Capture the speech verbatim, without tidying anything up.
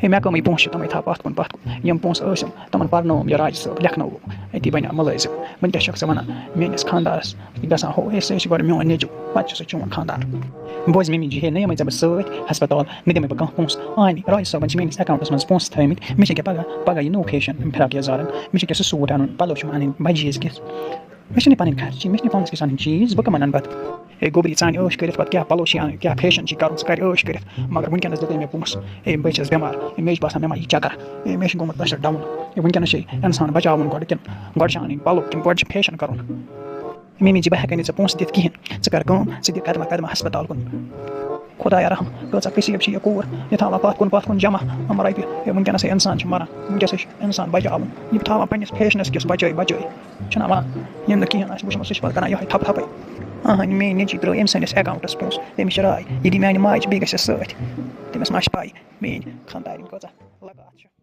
ہے، مےٚ کٕمٕے پونٛسہٕ چھِ، تِمَے تھاو پَتھ کُن، پَتھ کُن۔ یِم پونٛسہٕ ٲسِم، تِمَن پَرنووُم یہِ راج صٲب، لیکھنٲوُم، أتی بَنیٛاو مُلٲزِم۔ وٕنکیٚس چھَکھ ژٕ وَنان، میٛٲنِس خانٛدارَس گژھان ہُہ، ہے، سُہ ہے چھِ گۄڈٕ میون نیٚچوٗ، پَتہٕ چھُ سُہ چون خانٛدار۔ بوز مِمی جی، ہے، نہ یِمَے ژےٚ بہٕ سۭتۍ ہسپتال، نہ دِمَے بہٕ کانٛہہ پونٛسہٕ۔ آنی راج صٲبَن چھِ میٛٲنِس اٮ۪کاوُنٛٹَس منٛز پونٛسہٕ تھٲومٕتۍ، مےٚ چھِ ییٚکیٛاہ پَگاہ، پَگاہ یہِ نوٚو فیشَن، فِراک یَزارَن، مےٚ چھِ ییٚکیٛاہ سُہ سوٗٹ اَنُن، پَلو چھِم اَنٕنۍ بَجہِ عیٖز کِس۔ مےٚ چھِنہٕ پَنٕنۍ خرچی، مےٚ چھِنہٕ پانَس کِژھ اَنٕنۍ چیٖز، بہٕ کَمَن اَنہٕ پَتہٕ؟ ہے گوٚبری، ژٕ اَن عٲش کٔرِتھ پَتہٕ کیٛاہ پَلو چھِ اَنٕنۍ، کیٛاہ فیشَن چھِ کَرُن، ژٕ کَر عٲش کٔرِتھ۔ مگر وٕنکیٚنَس دِتُے مےٚ پونٛسہٕ، ہے بہٕ چھَس بٮ۪مار، ہے مےٚ چھِ باسان مےٚ ما یی چَکَر، ہے مےٚ چھِ گوٚمُت pressure down۔ ہے وٕنکیٚنَس چھِ اِنسان بَچاوُن گۄڈٕ کِنہٕ گۄڈٕ چھِ اَنٕنۍ پَلو کِنہٕ گۄڈٕ چھِ فیشَن کَرُن؟ مِمی جی، بہٕ ہٮ۪کَے نہٕ ژےٚ پونٛسہٕ دِتھ کِہیٖنۍ، ژٕ کَر کٲم، ژٕ دِ قدمہ قدمہ ہسپتال کُن۔ خۄدایا رحم، کۭژاہ قصیٖب چھِ یہِ کوٗر، یہِ تھاوان پَتھ کُن پَتھ کُن جمع یِم رۄپیہِ۔ ہے وٕنکیٚنَس ہے اِنسان چھِ مَران، وٕنکیٚس ہے چھِ اِنسان بَچاوُن، یہِ تھاوان پنٛنِس فیشنَس کِس بَچٲے بَچٲے۔ چھُنہ وَنان، ییٚمۍ نہٕ کِہیٖنۍ آسہِ وٕچھمُت، سُہ چھِ پَتہٕ کَران یِہوٚے تھَپھ تھَپھٕے۔ اَہَنہِ میٛٲنۍ نیٚچی ترٛٲو أمۍ سٕنٛدِس اٮ۪کاوُنٛٹَس پونٛسہٕ، تٔمِس چھِ راے، یہِ دی میٛانہِ ماجہِ بیٚیہِ گژھٮ۪س سۭتۍ۔ تٔمِس ما چھِ پَے میٛٲنۍ خانٛدارِنۍ کۭژاہ لگات چھِ۔